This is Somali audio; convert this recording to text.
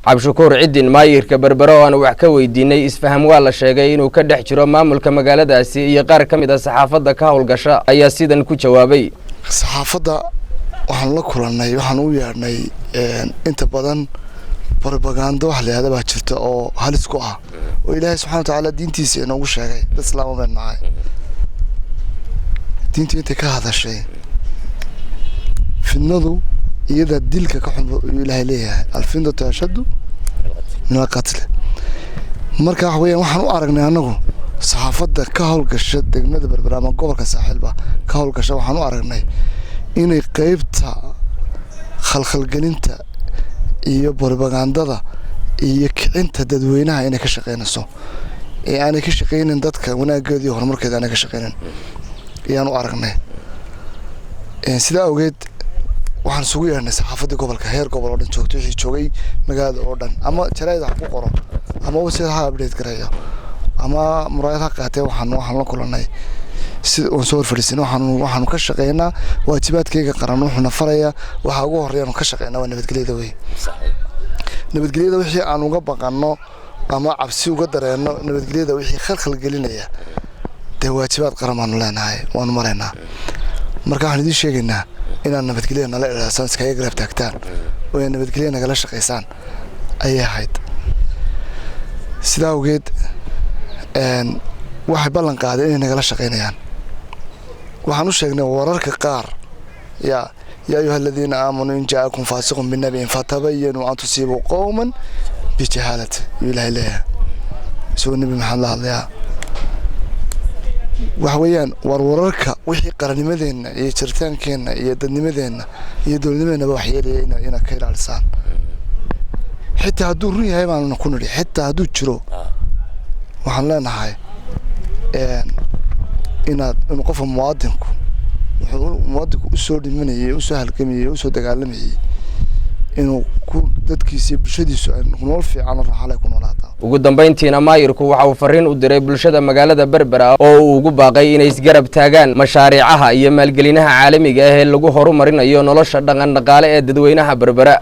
Cabdishakuur Cidin, maayirka Berbere, oo aan wax ka weydiinay isfaham waa la sheegay inuu ka dhex jiro maamulka magaaladaasi iyo qaar ka mid ah saxaafadda ka howlgasha, ayaa sidan ku jawaabay. Saxaafadda waxaan la kulannay, waxaan u yeedhnay, inta badan brobagando wax la yihahda baa jirta oo halis ku ah, oo Ilaahay subxana watacaala diintiisa inoogu sheegay. Dad islaama baynu nahay. Diintu intay ka hadashay fidnadu iyada dilka ka xun Ilaahay leeyahay: الفتنة أشد من القتل. Marka waxa weeyaan, waxaan u aragnay annagu saxaafadda ka howlgasha degmada Berbera ama gobolka Saaxilba ka howlgasha, waxaan u aragnay inay qeybta khalkhalgelinta iyo brobagandada iyo kicinta dadweynaha inay ka shaqeynayso, ee aanay ka shaqeynin dadka wanaageeda iyo horumarkeeda aanay ka shaqeynin ayaan u aragnay. Sidaa awgeed waxaan isugu yeedhnay saxaafaddii gobolka, heer gobol oo dhan joogto, wixii joogay magaalada oo dhan, ama jaraa'id wax ku qoro ama website ha update gareeyo ama muraayad ha qaatee. Waxaan la kulannay si oon soo horfadhiisin. Waxaanu ka shaqeynaa waajibaadkayga qaran, wuxuuna farayaa waxa ugu horreeya aanu ka shaqeynaa waa nabadgelyada wey. Nabadgelyada wixii aan uga baqanno ama cabsi uga dareenno, nabadgelyada wixii khalkhal gelinaya, dee waajibaad qaran baanu leenahay, waanu maraynaa. Marka waxaan idiin sheegaynaa inaad nabadgelyada nala ilaasaan, iskaga garab taagtaan oo inaad nabadgelya nagala shaqaysaan ayay ahayd. Sidaa awgeed waxay ballan qaadeen inay nagala shaqaynayaan. Waxaan u sheegnay wararka qaar yaa يا أيها الذين آمنوا إن جاءكم فاسق بنبإ فتبينوا أن تصيبوا قوما بجهالة yuu Ilaahay leeyahay, isagoo Nebi Maxamed la hadlayaa. Waxa weeyaan, war wararka wixii qarannimadeenna iyo jiritaankeenna iyo dadnimadeenna iyo dowladnimadeenaba wax yeelaya inaad ka ilaalisaan, xitaa hadduu run yahay baanuna ku nidhi, xitaa hadduu jiro. Waxaan leenahay inuu qofka muwaadinku wuxuu muwaadinku usoo dhimanayay, usoo halgamayay, usoo dagaalamayay inuu ku dadkiisa iyo bulshadiisu ay nolol fiican oo raaxo leh ku noolaataan. Ugu dambayntiina maayirku waxa uu fariin u diray bulshada magaalada Berbera oo uu ugu baaqay inay isgarab taagaan mashaariicaha iyo maalgelinaha caalamiga ah ee lagu horumarinayo nolosha dhaqan dhaqaale ee dadweynaha Berbera.